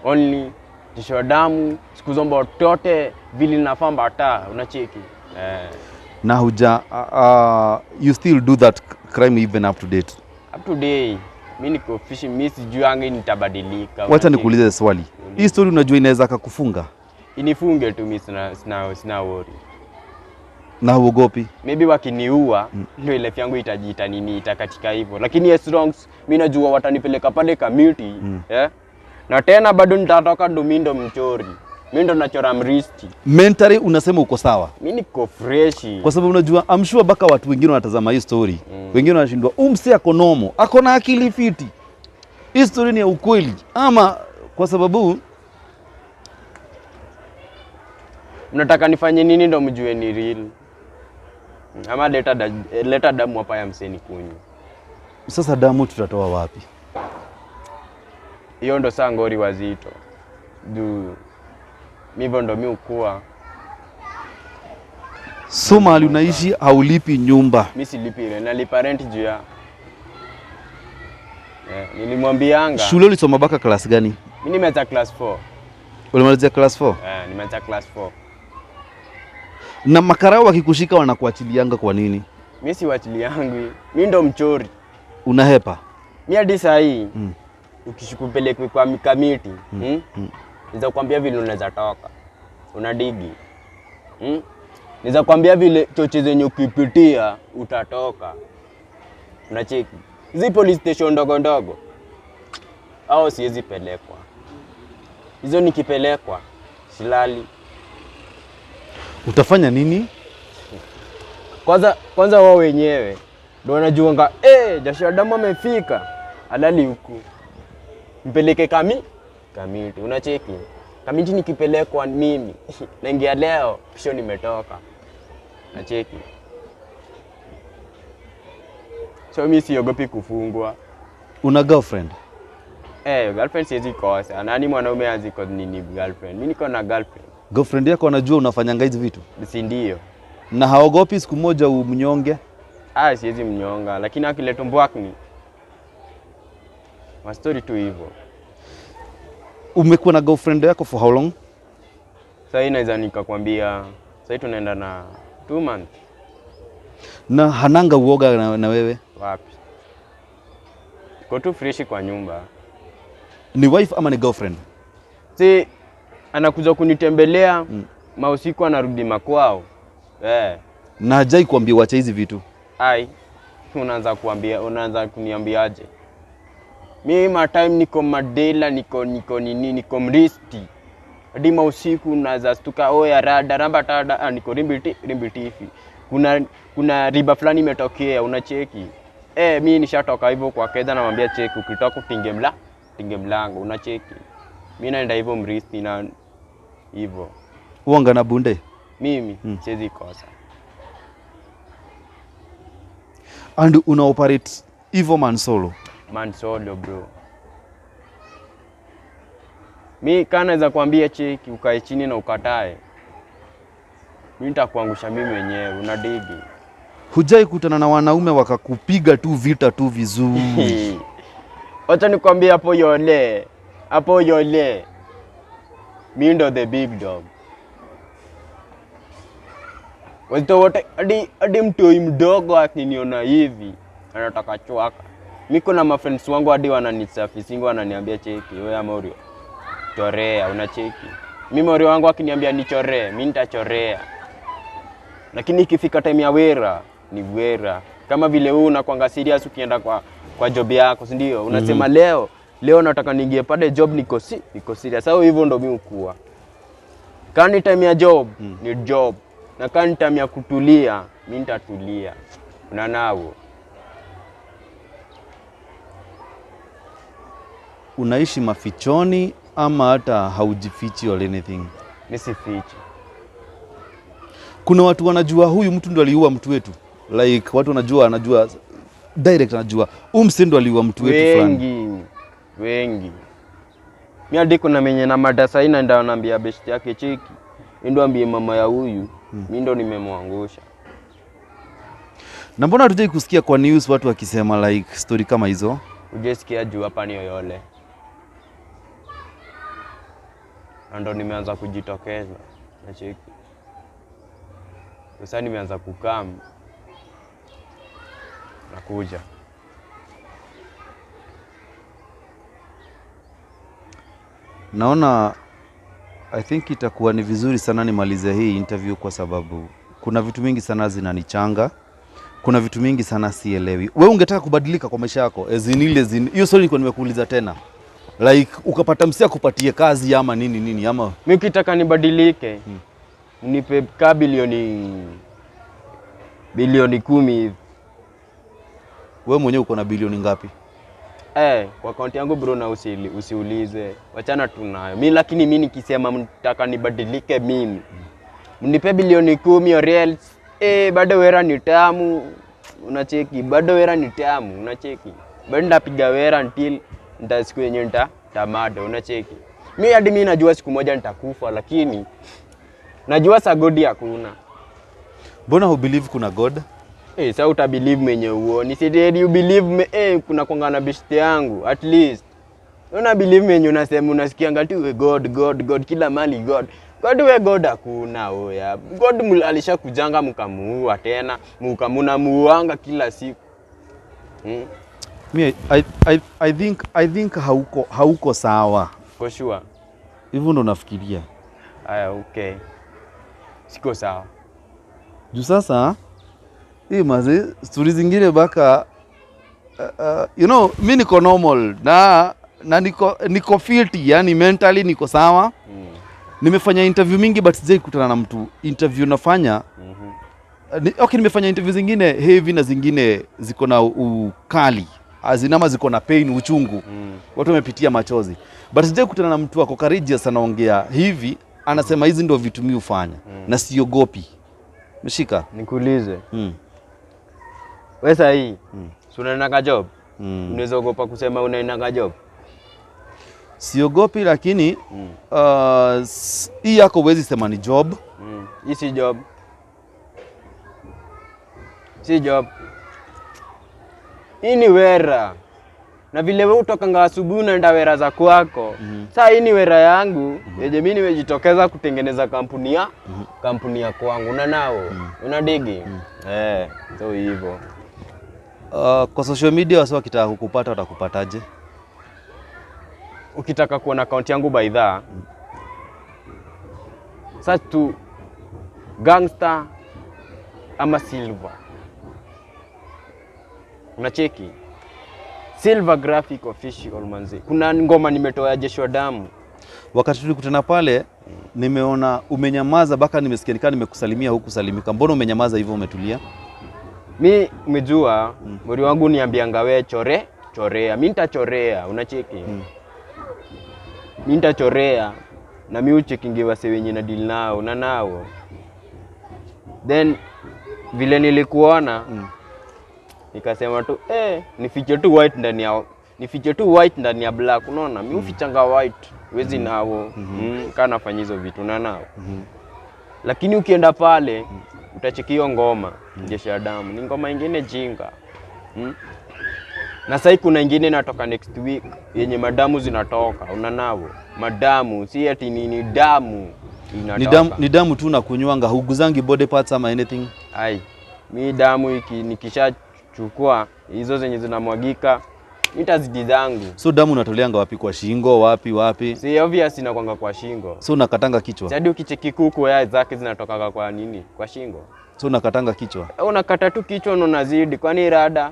only, tisho damu siku zomba tote vile nafaa mbata, unacheki? Eh. Na huja you still do that crime even up to date? Up to day mi niko fishi, mi sijuangi nitabadilika. Wacha Unacheki? nikuulize swali. Hii story unajua inaweza kakufunga? Inifunge tu, mi sina worry. Na huogopi? Maybe wakiniua ndio life yangu itajiita nini, itakatika hivyo, lakini as long as mi najua watanipeleka pale Kamiti, yeah? Na tena bado nitatoka, ndo mi ndo mchori, mi ndo nachora mristi. Mentally unasema uko sawa? Mi niko freshi. Kwa sababu unajua, I'm sure mpaka watu wengine wanatazama hii story, wengine wanashindwa, umse ako normal, ako na akili fiti, hii story ni ya ukweli ama? Kwa sababu Mnataka nifanye nini ndo mjue ni real? Ama leta damu hapa ya mseni kunywa. Sasa damu tutatoa wapi? Hiyo ndo saa ngori wazito, juu mivyo ndo mi ukua. So mahali unaishi haulipi nyumba? Mi silipi rent, nalipa rent juu ya, eh, nilimwambianga. Shule ulisoma mpaka class gani? Mi nimeacha class 4. Ulimalizia class 4? Eh, nimeacha class 4. Na makarao wakikushika wanakuachilianga kwa nini? Mi siwachiliangwi, mi ndo mchori. Unahepa? Mi hadi sahii ukishukupelekwe kwa Kamiti, Niza kuambia vile unaweza toka, unadigi, Niza kuambia vile choche zenye ukipitia utatoka, unacheki? Hizi police station ndogo ndogo au siwezi pelekwa hizo, nikipelekwa silali. Utafanya nini? Kwanza kwanza wao wenyewe ndo wanajuanga, eh, jasho ya damu amefika, alali huku, mpeleke Kamiti, unacheki? Kamiti nikipelekwa mimi naingia leo, kesho nimetoka, nacheki? So mi siogopi kufungwa. Una girlfriend? Eh, girlfriend siwezi kosa. Nani mwanaume aziko nini girlfriend? Mi niko na girlfriend. Girlfriend yako anajua unafanyanga hizi vitu? Si ndio? Na haogopi siku moja umnyonge? Ah, siwezi mnyonga, lakini akileta mbwakni mastori tu hivyo. Umekuwa na girlfriend yako for how long? Sahii naweza nikakwambia sahii tunaenda na 2 months. Na hananga uoga na wewe? Wapi? Tuko tu fresh kwa nyumba. Ni wife ama ni girlfriend? Si anakuja kunitembelea mausiku, anarudi makwao. Eh. Na hajai kuambia wacha hizi vitu? Ai, unaanza kuniambiaje? Mi ma time niko madela, niko nini, niko mristi. Hadi mausiku unaanza stuka, oya rada ramba tada, ah, niko rimbiti rimbitifi. Kuna riba fulani imetokea, unacheki? Eh, mi nishatoka hivyo kwa keda, namwambia cheki, ukitoka tinge mlango, unacheki? Mi naenda hivyo mristi na hivyo. Uanga na bunde? Mimi siwezi kosa. And una operate hivyo man solo? Man solo, bro. Mi kaa naweza kuambia cheki, ukae chini na ukatae, mi nitakuangusha mimi mwenyewe, unadigi? Hujai kutana na wanaume wakakupiga tu vita tu vizuri? Wacha nikwambie, hapo yole, hapo yole, mi ndo the big dog. Wazito wote, hadi mtoi mdogo akiniona hivi anataka chwaka. Mi kuna mafriends wangu hadi wananisafisingi, wananiambia cheki, wewe Morio chorea, unacheki? Mi Morio wangu akiniambia nichoree, mi nitachorea, lakini ikifika time ya wera ni wera. Kama vile wewe unakwanga serious ukienda kwa job yako, si ndio? Unasema leo leo nataka niingie pale job, niko serious. Sasa hivyo ndo mimi ukua. Kani time ya job ni job, na kani time ya kutulia mi nitatulia. Unanawo? Unaishi mafichoni ama hata haujifichi or anything? Mi sifichi. Kuna watu wanajua huyu mtu ndo aliua mtu wetu, like watu wanajua, anajua direct, anajua huyu msee ndo aliua mtu wetu fulani. Wengi wengi. Mi hadi kuna menye na mada sahi naenda naambia best yake, cheki, ndo ambie mama ya huyu mi ndo nimemwangusha. Na mbona hatujai kusikia kwa news watu wakisema like story kama hizo? Ujesikia juu hapa ni Oyole na ndo nimeanza kujitokeza, nacheki sasa nimeanza kukam nakuja. Naona I think itakuwa ni vizuri sana nimalize hii interview kwa sababu kuna vitu mingi sana zinanichanga, kuna vitu mingi sana sielewi. Wewe ungetaka kubadilika kwa maisha yako as in ile hiyo swali nilikuwa nimekuuliza tena, like ukapata msia kupatie kazi ama nini nini ama? Mi ukitaka nibadilike, nipe ka bilioni 10 hivi. Wewe mwenyewe uko na bilioni ngapi? Eh, kwa akaunti yangu bro, na usiulize, wachana tunayo mi. Lakini mi nikisema mtaka nibadilike mimi, mnipe bilioni 10 or else eh, bado wera ni tamu, unacheki, bado wera ni tamu, unacheki, bado ndapiga wera until nita siku yenye nita tamada, unacheki. Mi hadi mi najua siku moja nitakufa, lakini najua sa God hakuna. Mbona hubelieve kuna God? Eh, sa utabelieve mwenye uoni. Si you believe me, eh, kuna kwanga na beshte yangu at least. Una believe mwenye unasema, unasikianga tu we God God God kila mali God. God we God hakuna oya. God alishakujanga mkamuua tena, mkamuna muanga kila siku. Mi I think hauko sawa. For sure. Hivyo ndo nafikiria. Aya, okay. Siko sawa. Juu sasa hii mazi stori zingine baka you know, mi niko normal na niko fit, yani mentally niko sawa. Nimefanya interview mingi but sijai kutana na mtu interview nafanya okay, nimefanya interview zingine heavy na zingine ziko na ukali azinama ziko na pain, uchungu, watu wamepitia machozi, but sijai kutana na mtu ako courageous, anaongea hivi, anasema hizi ndio vitu mi hufanya na siogopi. Mshika. Nikuulize. Wewe sasa hii, si unaendanga job? Unaweza ogopa kusema unaendanga job? Siogopi, lakini hii yako huwezi sema ni job. Hii si job. Si job. Hii ni wera. Na vile wewe utokanga asubuhi unaenda wera za kwako. Saa hii ni wera yangu yenye mimi nimejitokeza kutengeneza kampuni ya kwangu na nao. Unadigi? Eh, so hivyo. Kwa social media wasi wakitaka kukupata watakupataje? Ukitaka kuona account yangu by the search tu Gangster ama Silver. Unacheki? Silver Graphic Official manzi. Kuna ngoma nimetoa ya Joshua Damu. Wakati tulikutana pale nimeona umenyamaza mpaka nimesikia nikaa nimekusalimia huku salimika. Mbona umenyamaza hivyo, umetulia? Mi umejua mwili wangu niambianga we chore chorea, mi nitachorea, unacheki? Mi nitachorea na mi uchekingi wase wenye na deal nao na nao. Then vile nilikuona nikasema tu nifiche tu white ndani ya nifiche tu white ndani ya black, unaona? Mi ufichanga white wezi nao kaa nafanya hizo vitu na nao. Lakini ukienda pale utacheki hiyo ngoma Jeshi ya Damu ni ngoma ingine jinga. Na sasa kuna ingine inatoka next week yenye madamu zinatoka, unanao madamu, si ati ni damu inatoka. Ni damu tu na kunywanga, huguzangi body parts ama anything? Ai, mi damu nikishachukua hizo zenye zinamwagika nitazidi zangu. So damu unatoleanga wapi? Kwa shingo wapi wapi? Si obvious inakwanga kwa shingo. So unakatanga kichwa? Si hadi ukicheki kuku yai zake zinatokaga kwa nini? Kwa shingo. So unakatanga kichwa? Unakata tu kichwa na unazidi, kwani rada?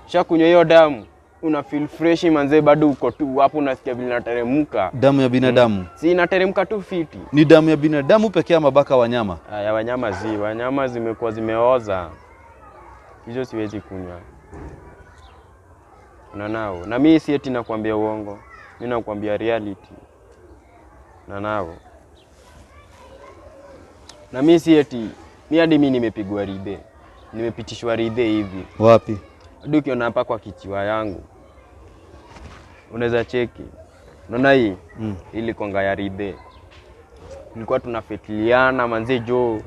Shakunywa hiyo damu, una feel fresh manze, bado uko tu hapo unasikia vile inateremka. Damu ya binadamu? Si inateremka tu fiti. Ni damu ya binadamu pekee ama baka wanyama? Ya wanyama zi, wanyama zimekuwa zimeoza. Hizo siwezi kunywa. Unanao. Na mi si eti nakwambia uongo, mi nakwambia reality. Nanao. Na mi si eti mi hadi mi nimepigwa ridhe, nimepitishwa ridhe hivi. Wapi? Hadi ukiona hapa kwa kichwa yangu unaweza cheki, unaona hii ili konga ya ridhe, tulikuwa tunafetiliana manze jo,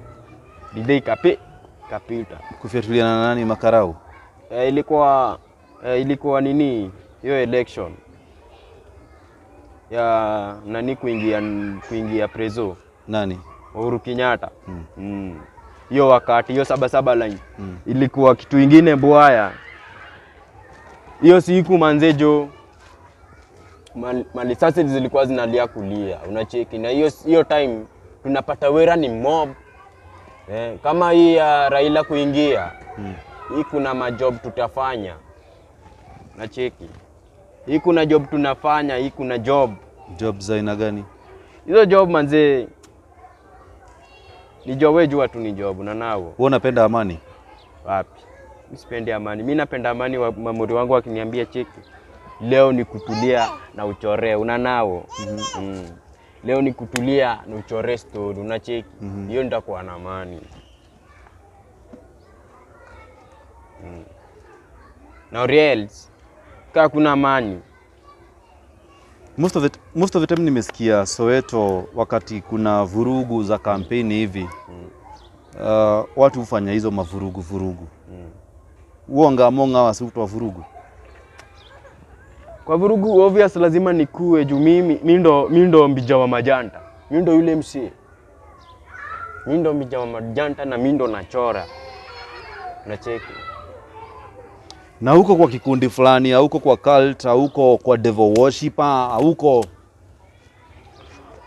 ridhe ikapita. Kufyatuliana na nani, makarau? Eh, ilikuwa nini hiyo election ya nani kuingia preso. Nani? Uhuru Kenyatta. Hiyo wakati hiyo sabasaba line ilikuwa kitu ingine bwaya. Hiyo siku manze jo malisasi zilikuwa zinalia kulia, unacheki. Na hiyo hiyo time tunapata wera ni mob kama hii ya Raila kuingia hii kuna majob tutafanya, nacheki. Hii kuna job tunafanya, hii kuna job. Job za aina gani? Hizo job manze ni job, wewe jua tu ni job na nao. Wewe unapenda amani? Wapi? Mi sipendi amani. Mi napenda amani wa mamuri wangu wakiniambia cheki, leo ni kutulia na uchoree, unanao. Leo ni kutulia na uchoree story, unacheki. Hiyo nitakuwa na amani. Na reals kaa kuna amani. Most of the time nimesikia Soweto wakati kuna vurugu za kampeni hivi watu hufanya hizo mavurugu vurugu. Uonga among hawa si wa vurugu. Kwa vurugu obvious lazima nikue juu mimi mi ndo mbija wa majanta. Mi ndo yule msee. Mi ndo mbija wa majanta na mi ndo nachora. Unacheki. Na huko kwa kikundi fulani, hauko kwa cult, hauko kwa devil worshipper, hauko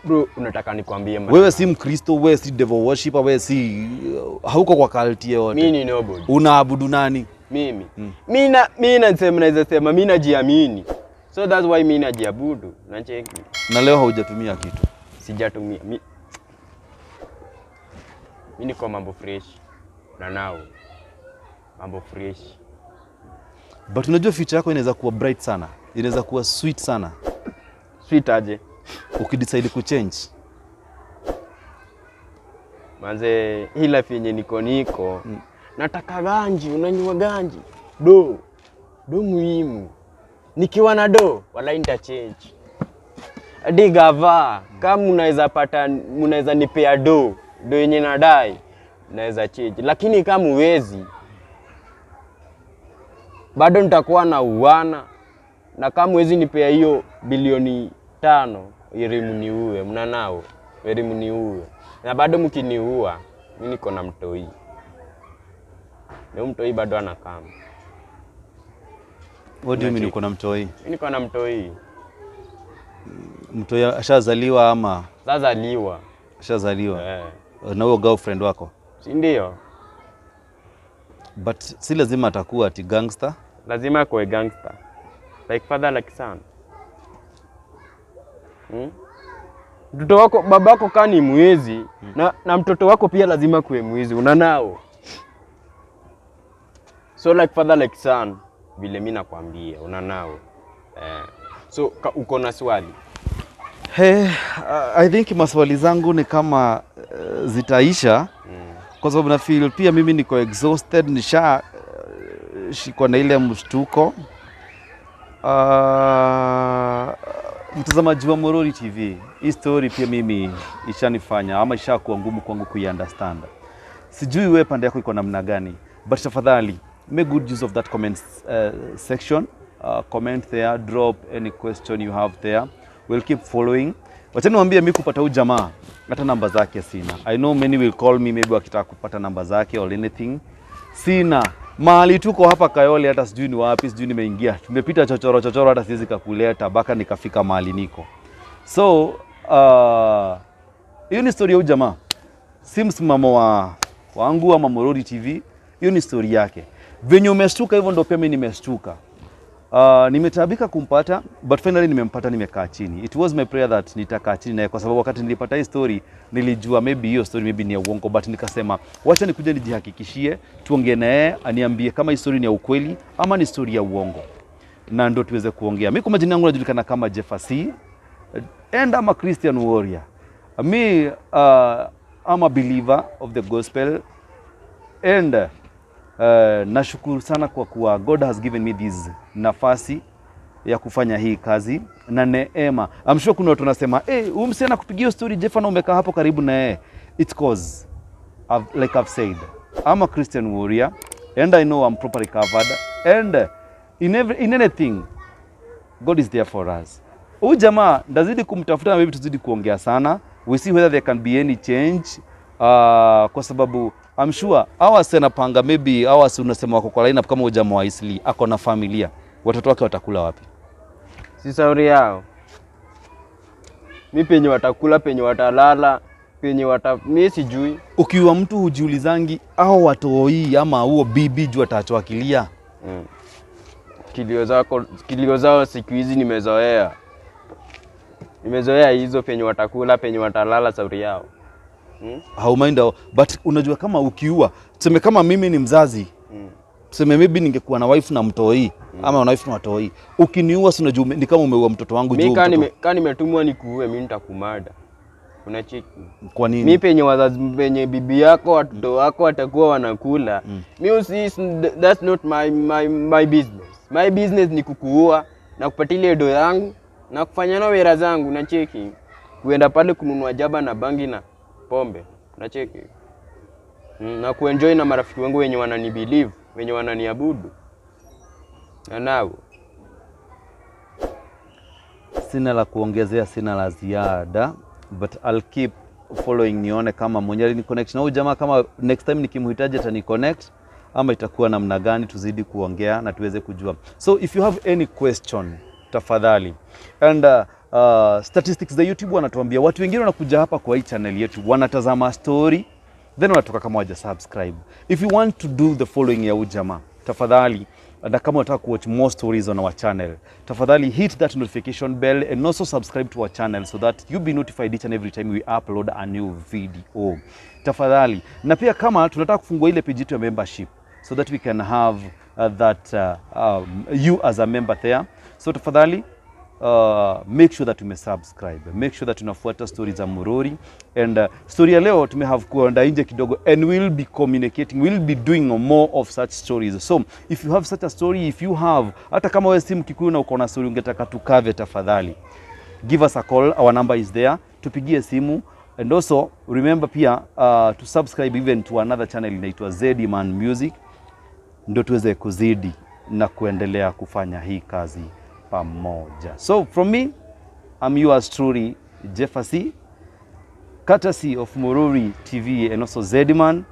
Bro, unataka nikwambie mara wewe si Mkristo, wewe si devil worshipper, wewe si hauko kwa cult yoyote. Mimi ni nobody. Unaabudu nani? Mimi. Mi nasema naweza sema mi najiamini. So that's why mi najiabudu. Unacheki. Na leo haujatumia kitu. Sijatumia. Mi niko mambo fresh. Na nao. Mambo fresh. But unajua future yako inaweza kuwa bright sana, inaweza kuwa sweet sana Sweet aje? Ukidecide kuchange. Manze, hii life yenye niko nataka ganji, unanyua ganji do do muhimu. Nikiwa na do wala nita change hadi gava. Kama unaweza pata, unaweza nipea do do yenye nadai, naweza change, lakini kama uwezi, bado nitakuwa na uwana, na kama uwezi nipea hiyo bilioni 5, ili mniue, mnanao, ili mniue, na bado mkiniua, mi niko na mtoi, na mtoi bado anakama. What do you mean uko na mtoi? Mi niko na mtoi. Mtoi ashazaliwa ama? Sazaliwa. Ashazaliwa? Eh. Na huyo girlfriend wako? Si ndio? But si lazima atakuwa ati gangster. Lazima akuwe gangster, like father like son. Mtoto wako, babako kaa ni mwizi na mtoto wako pia lazima kuwe mwizi, unanao. So like father like son, vile mi nakwambia, unanao eh. So uko na swali? Hey, I think maswali zangu ni kama zitaisha kwa sababu na feel pia mimi niko exhausted, nisha shikwa na ile mshtuko. Mtazamaji wa Morori TV, hii story pia mimi ishanifanya ama ishakuwa ngumu kwangu kuiunderstand. Sijui wewe pande yako iko namna gani, but tafadhali make good use of that comment section. Comment there, drop any question you have there. We'll keep following. Wacha niwaambie, mimi kupata huyu jamaa hata namba zake sina. I know many will call me maybe wakitaka kupata namba zake or anything. Sina. Mahali tuko hapa Kayole hata sijui ni wapi, sijui nimeingia. Tumepita chochoro chochoro, hata siwezi kakuleta mpaka nikafika mahali niko. So, hiyo ni story ya huyu jamaa. Si msimamo wa wangu ama Morori TV, hiyo ni story yake. Venye umeshtuka hivyo ndo pia mimi nimeshtuka. Nimetaabika kumpata but finally nimempata, nimekaa chini. It was my prayer that nitakaa chini naye kwa sababu wakati nilipata hii story nilijua maybe hiyo story maybe ni ya uongo, but nikasema wacha nikuje nijihakikishie, tuongee naye aniambie kama hii story ni ya ukweli ama ni story ya uongo. Na ndo tuweze kuongea. Mi kwa majina yangu najulikana kama Jeffasi and I'm a Christian warrior. Me, I'm a believer of the gospel and nashukuru sana kwa kuwa God has given me this nafasi ya kufanya hii kazi na neema. I'm sure kuna watu wanasema, "Hey, huyu msee anakupigia story, Jeff, na umekaa hapo karibu na yeye." It's 'cause like I've said, I'm a Christian warrior and I know I'm properly covered and in anything God is there for us. Huyu jamaa ndazidi kumtafuta na maybe tuzidi kuongea sana. We see whether there can be any change, kwa sababu I'm sure hawa anapanga, maybe hawa unasema wako kwa lineup, kama huyu jamaa wa Eastleigh ako na familia, watoto wake watakula wapi? Si sauri yao. Mi penye watakula, penye watalala, penye wata, mi sijui. Ukiwa mtu hujiulizangi au watoi ama huo bibi juu ataachwa? Kilio zako, kilio zao siku hizi nimezoea, nimezoea hizo, penye watakula, penye watalala, sauri yao. Haumind hao, but unajua kama ukiua, tuseme kama mimi ni mzazi, tuseme maybe ningekuwa na wife na mtoi ama na wife na watoi, ukiniua, si unajua ni kama umeua mtoto wangu Mi juu kaa kaa nimetumwa nikuue, mi nitakumada. Unacheki? Kwa nini? Mi penye wazazi, penye bibi yako, watoto wako watakuwa wanakula, mi usi, that's not my business. My business ni kukuua na kupatia ile do yangu na kufanya nao wera zangu, unacheki? Kuenda pale kununua jaba na bangi na pombe, unacheki? Na kuenjoy na marafiki wangu wenye wanani believe, wenye wananiabudu na nao. Sina la kuongezea, sina la ziada, but I'll keep following nione kama mwenye ni connect na huyu jamaa, kama next time nikimhitaji atani connect ama itakuwa namna gani, tuzidi kuongea na tuweze kujua. So if you have any question, tafadhali. And statistics za YouTube wanatuambia watu wengine wanakuja hapa kwa hii channel yetu, wanatazama story, then wanatoka kama waja subscribe. If you want to do the following ya huyu jamaa, tafadhali, na kama unataka kuwatch more stories on our channel, tafadhali hit that notification bell and also subscribe to our channel so that you be notified each and every time we upload a new video, tafadhali. Na pia kama tunataka kufungua ile page yetu ya membership so that we can have that you as a member there, so tafadhali make sure that umesubscribe, make sure that tunafuata story za Murori. And story ya leo tumehave kuenda nje kidogo and we'll be communicating, we'll be doing more of such stories. So if you have such a story, if you have, hata kama wewe si Mkikuyu na uko na story ungetaka tucover, tafadhali give us a call. Our number is there, tupigie simu. And also remember pia to subscribe even to another channel inaitwa Zedman Music, ndio tuweze kuzidi na kuendelea kufanya hii kazi pamoja. So from me, I'm yours truly, Jeffasi, courtesy of Mururi TV and also Zedman.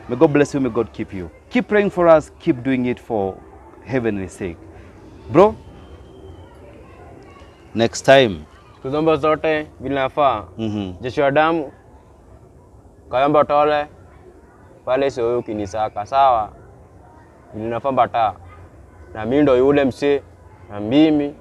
May God bless you, may God keep you. Keep praying for us, keep doing it for heavenly sake. Bro, next time. Kuzomba zote vinafaa. Jeshi wa damu kayamba tole pale sio ukinisaka sawa, vinafaa mbata na mimi ndo yule msee na mimi